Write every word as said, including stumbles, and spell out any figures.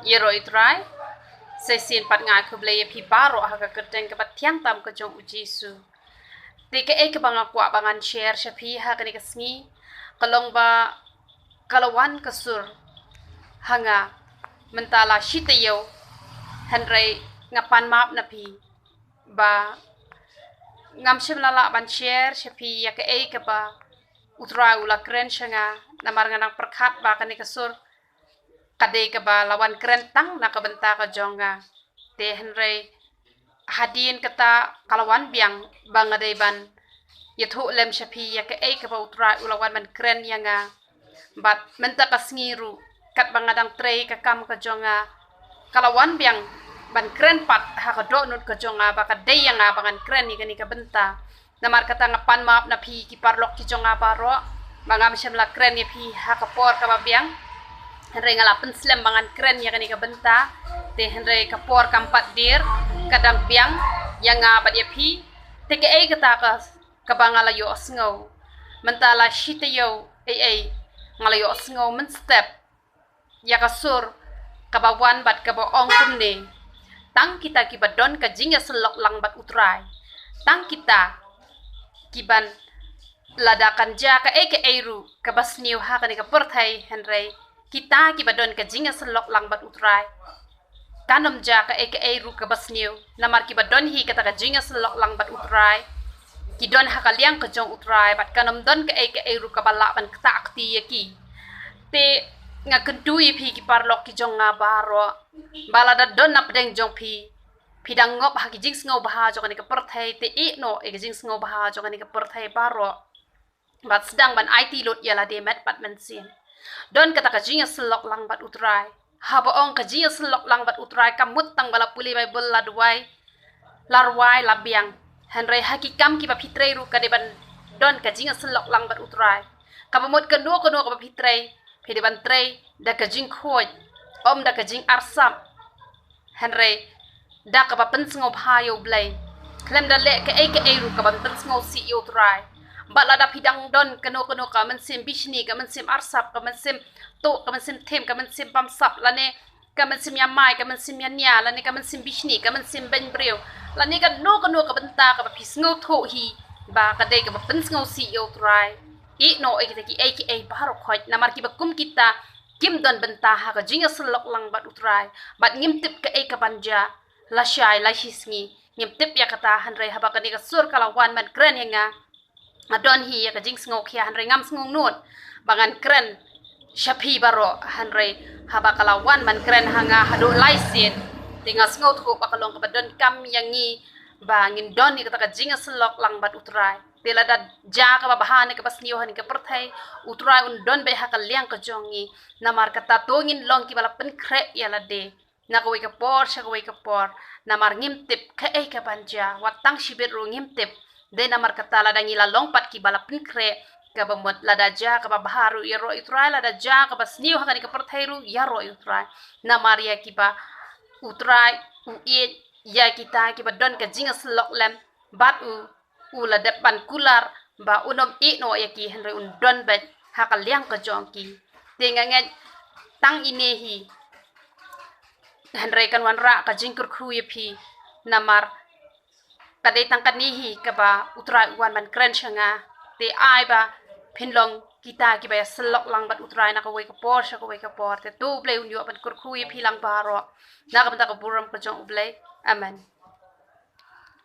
Ïaroh ïa u Trai. Sa shisien pat nga ai khublei ïa phi baroh ha ka kyrteng kaba thiang tam ka jong u Jisu. Te kaei kaba nga kwah ba ngan share sha phi ha kane ka sngi ka long ba ka la wan ka sur ha nga mynta la shi taïew, hynrei nga pan map na phi ba ngam shym la lah ban share sha phi ïa kaei kaba u Trai u la kren sha nga, namar nga nang pyrkhat ba kane ka sur ka dei kaba la wan kren tang na ka bynta ka jong nga. Te hynrei hadien kata ka la wan biang ba nga dei ban ïathuh lem sha phi ïa kaei kaba u Trai u la wan ban kren ïa nga. Bad mynta ka sngi ruh katba nga dang trei ka kam ka jong nga, ka la wan biang ban kren pat ha ka dohnud ka jong nga ba ka dei ïa nga ba ngan kren ïa kane ka bynta. Namar kata nga pan map na phi ki paralok ki jong nga baroh ba ngam shym la kren ïa phi ha ka por kaba biang. Hynrei nga la pynslem ba ngan kren ïa kane ka bynta. Te hynrei ka por kam pat dier, ka dang biang ïa nga bad ïa phi. Te kaei kata ka, kaba nga la ïohsngew mynta la shi taïew, ei ei, nga la ïohsngew mynstep ïa ka sur kaba wan bad kaba ong kumne: Tang kita kiba don ka jingïasyllok lang bad u Trai, tang kita kiban, lada kan jia kaei kaei ruh kaba sniew ha kane ka pyrthei, hynrei kita kiba don ka jingïasyllok lang bad u Trai, kan ym jia kaei kaei ruh kaba sniew. Namar kiba don hi kata ka jingïasyllok lang bad u Trai ki don ha ka liang ka jong u Trai, bad kan ym don kaei kaei ruh kaba lah ban ktah kti ïa ki. Te nga kyntu ïa phi ki paralok ki jong nga baroh ba lada don na pdeng jong phi, phi dang ngop ha ki jingsngewbha jong kane ka pyrthei, te ïeh noh ïa ki jingsngewbha jong kane ka pyrthei baroh bad sdang ban aiti lut ïa lade met bad mynsiem. Don kata ka jingïasyllok lang bad u Trai. Haba ong ka jingïasyllok lang bad u Trai, kam mut tang ba la pule Baibl, la duwai, la rwai, la biang. Hynrei ha ki kam kiba phi trei ruh ka dei ban don ka jingïasyllok lang bad u Trai. Kaba mut kano kano kaba phi trei, phi dei ban trei da ka jingkhuid, ym da ka jingarsap, hynrei da kaba pynsngewbha ïa u Blei. Khlem da leh kaei kaei ruh kaban pynsngewsih ïa u Trai. Bad lada phi dang don kano kano ka mynsiem bishni, ka mynsiem arsap, ka mynsiem tuh, ka mynsiem them, ka mynsiem bamsap, lane ka mynsiem ïamai, ka mynsiem ïania, lane ka mynsiem bishni, ka mynsiem beiñ briew, lane kano kano ka bynta kaba phi sngewthuh hi ba ka dei kaba pynsngewsih ïa u Trai, ïeh noh ïa kita kiei kiei baroh khoit. Namar kiba kum kita kim don bynta ha ka jingïasyllok lang bad u Trai, bad ngim tip kaei kaban jia lashai lashisngi. Ngim tip ïa kata, hynrei haba kane ka sur ka la wan ban kren ïa nga, nga don hi ïa ka jingsngewkhia, hynrei ngam sngewnud ba ngan kren sha phi baroh. Hynrei haba ka la wan ban kren ha nga haduh lai sien, te nga sngewthuh ba ka long kaba donkam ïa ngi ba ngin don ïa kata ka jingïasyllok lang bad u Trai. Te lada jia kaba bha ne kaba sniew ha kane ka pyrthei, u Trai un don beit ha ka liang ka jong ngi. Namar kata to ngin long kiba la pynkhreh ïa lade na kawei ka por sha kawei ka por. Namar ngim tip kaei kaban jia, wat tang shibit ruh ngim tip. Dei namar kata lada ngi la long pat kiba la pynkhreh, kaba mut lada jia kaba bha ruh ïaroh ïa u Trai, lada jia kaba sniew ha kane ka pyrthei ruh ïaroh ïa u Trai. Namar ïa kiba u Trai u ïeit ïa kita kiba don ka jingïasyllok lem bad u, u la dep ban kular ba un ym ïeh noh ïa ki, hynrei un don beit ha ka liang ka jong ki. Te nga ngeit tang ine hi, hynrei kan wanrah ka jingkyrkhu ïa phi, namar ka dei tang kane hi kaba u Trai u wan ban kren sha nga. Te ai ba phin long kita kiba ïasyllok lang bad u Trai na kawei ka por sha kawei ka por. Te to u Blei un ïoh ban kyrkhu ïa phi lang baroh na ka bynta ka burom ka jong u Blei. Amen.